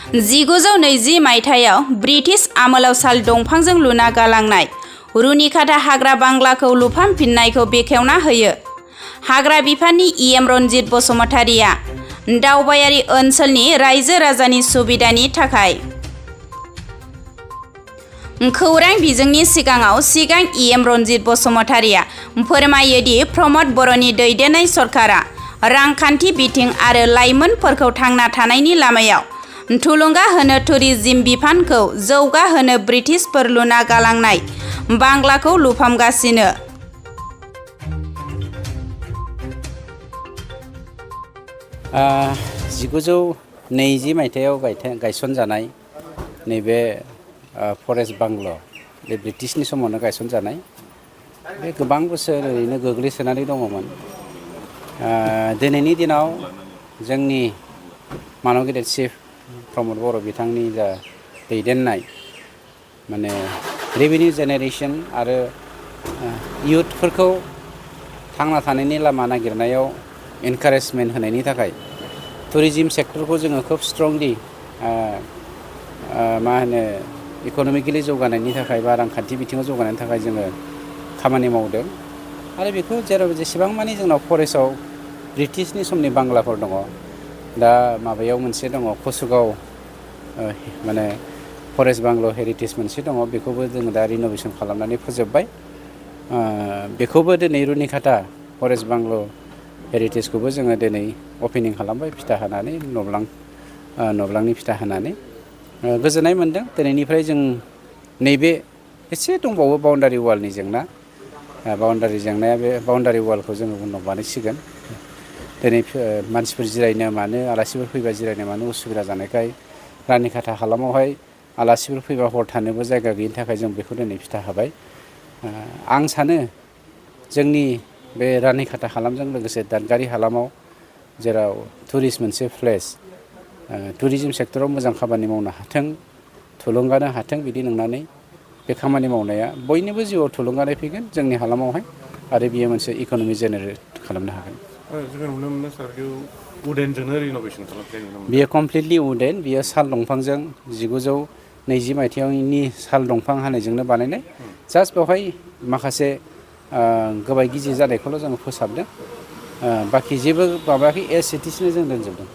1920 मायथाइयाव ब्रिटिश आमोलाव साल दंफांजों लुना गालांनाय रुनिकाटा हाग्रा बांग्लाखौ लुफामफिननायखौ बेखेवना होयो। हाग्रा बिफाननि EM रनजित बसुमतारिया दावबायारि ओनसोलनि रायजो राजानि सुबिदानि थाखाय खौरां बिजोंनि सिगाङाव EM रनजित बसुमतारिया फोरमायो दि प्रमद बर'नि दैदेननाय सरकारा रांखान्थि बिथिं आरो लाइमोनफोरखौ थांना थानायनि लामायाव थुलुंगा होनो टुरिज्म बिफानखौ जौगाहोनो ब्रिटिशफोर लुना गालांनाय बांग्लाखौ लुफामगासिनो। 1920 मायथाइयाव गायसनजानाय नैबे फरेस्ट बांग्ल' बे ब्रिटिशनि समावनो गायसनजानाय बे गोबां बोसोर ओरैनो गोग्लैसोनानै दङमोन। दिनैनि दिनाव जोंनि मानव गेदेर चिफ प्रमद बर' बिथांनि जा दैदेननाय माने रेभिनिउ जेनेरेशन आरो इयुथफोरखौ थांना थानायनि लामा नागिरनायाव एनकारेजमेन्ट होनायनि थाखाय टुरिज्म सेक्टरखौ जोङो खोब स्ट्रंलि इक'नमिकेलि जौगानायनि थाखाय बा रांखान्थि बिथिङाव जौगानायनि थाखाय जोङो खामानि मावदों आरो बेखौ जेराव जेसेबां मानि जोंनाव फरेस्टआव ब्रिटिशनि समनि बांग्लाफोर दङ दा माबायाव मोनसे दङ कसुगाव माने फरेस्ट बांग्ल' हेरिटेज मोनसे दङ बेखौबो जोङो दा रिन'भेसन खालामनानै फोजोबबाय। बेखौबो दिनै रुनिकाटा फरेस्ट बांग्ल' हेरिटेजखौबो जोङो दिनै अपेनिं खालामबाय फिथा होनानै नब्लांनि फिथा होनानै गोजोननाय मोन्दों। दिनैनिफ्राय जों नैबे एसे दंबावो बाउन्डारि वालनि जेंना बाउन्डारि जेंनाया बे बाउन्डारि वालखौ जोङो उनाव बानायसिगोन। दिनै मानसिफोर जिरायनो मानो आलासिफोर फैबा जिरायनो मानो उसुबिदा जानायखाय रानिकाटा हालामावहाय आलासिफोर फैबा हर थानोबो जायगा गैयिनि थाखाय जों बेखौ दिनै फिथा होबाय। आं सानो जोंनि बे रानिकाटा हालामजों लोगोसे दादगारि हालामाव जेराव टुरिस्ट मोनसे प्लेस टुरिज्म सेक्टराव मोजां खामानि मावनो हाथों थुलुंगानो हाथों बिदि नंनानै बे खामानि मावनाया बयनिबो जिउआव थुलुंगानाय फैगोन जोंनि हालामावहाय आरो बियो मोनसे इक'नमि जेनेरेट खालामनो हागोन। जोङो नुनो मोनो सार उडेनजोंनो रिन'भेसन खालामनाय नुनो मोनो। बियो कमप्लिटलि उडेन बियो साल दंफांजों 1920 मायथाइनि साल दंफां हानायजोंनो बानायनाय जास्ट बेवहाय माखासे गोबाय गिजि जानायखौल' जोङो फोसाबदों बाखि जेबो माबायाखै एज इट इजनो जों दोनजोबदों।